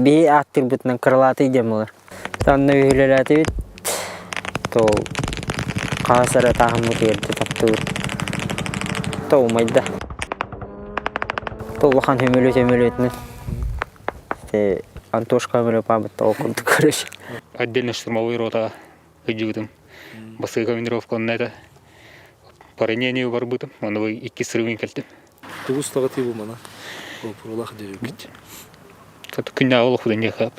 Биһи ааттыырбытынан крылатый диэн буолар. Онно үһүлэлээтибит, то хаһыс эрэ тааһыммытыгар дьэ таптыбыт. То умайда. То улахан сөмөлүөт сөмөлүөтүнэн Антошка өмөлөпаабыт ол курдук короче. Отдельно штурмовой рота ыдьыбытым. Басыга командировка онно это. По ранению барбытым, ону икки сырыбын кэлтим. Тугу устаҕытый бу мана? Опуралаах дьөрүкүт. Күннээҕи олохпутун диэхэ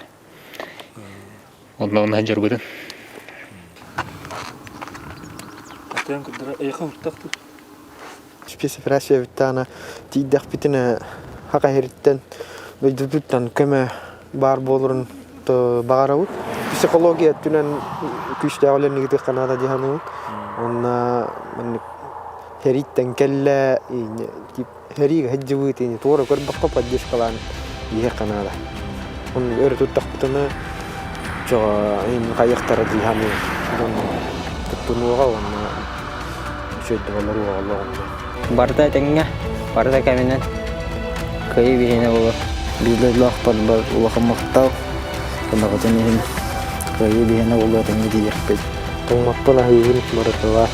Онно онно дьарбытын. Атыан курдара эйиэхэ уртахтыр. Спецоперация бүттэҕинэ тиийдэхпитинэ хака иһириттэн дойдутуттан көмө баар буоларын баҕарабыт. Психология өттүнэн күүстээх үлэни ыытыахха наада дии саныыбын. Уонна маннык сэрииттэн кэллэ сэриигэ сылдьыбыт ини туора көрбөххө поддержкалаан иһиэххэ наада. Онно өрө туттахпытына хайыахтара дии саныыбын. Туттунуоҕа уонна үчүгэйдик олоруоҕа олоҕунна. Барыта этэҥҥэ, барыта кэминэн кыайыы биһиэнэ буолуо. Биир дойдулаахпар улахан махтал, көмөҕүтүн иһин кыайыы биһиэнэ буолуо этэҥҥэ диэхпит. Тоҥмоппун аһыыбын барытыгар.